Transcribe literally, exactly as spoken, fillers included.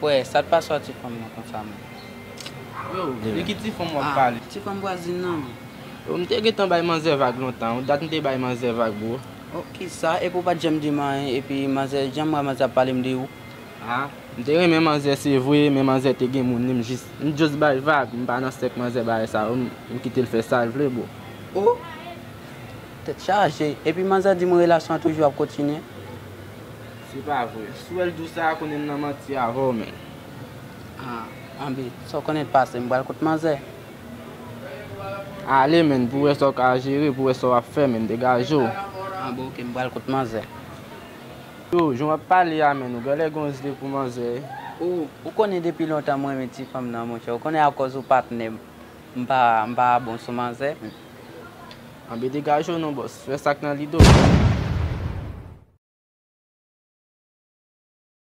Wè, sa t pase a ti fanm nan konsa menm? Yo, de ki ti fanm w ap pale? Ti fanm vwazin nan men. Yo, m te gentan bay manzè vag lontan. Yon dat m te bay manzè vag, bro. Oh, kisa? Epi w pa t janm di m anyen, epi manzè, jan m wè manzè ap pale m de ou. Ah, m te renmen manzè, se vre, men manzè te gen moun li, m jis, m just bay vag, m pa nan sèk manzè bagay sa yo, m, m kite l fè sa l vle, bro. Oh! Tèt chaje. Epi manzè di m relasyon an toujou ap kontinye. Se pa vre. Si w wè l di w sa, konnen m nan manti avè w, men. Ah, anben, sa w konnen t pase, m pral kot manzè. Ale, men, pou wè sa w ka jere, pou wè sa w ap fè, men, degaje w. Ah, bon, ok, m pral kot manzè. Yo, jan w ap pale a, men, ou genlè gon zye pou manzè. Ou, ou konnen depi lontan m renmen ti fanm nan, monchè. Ou konnen akòz ou patnè m, m pa, m pa bon sou manzè. Anben, degaje w non, bòs. Fè sa k nan lide w.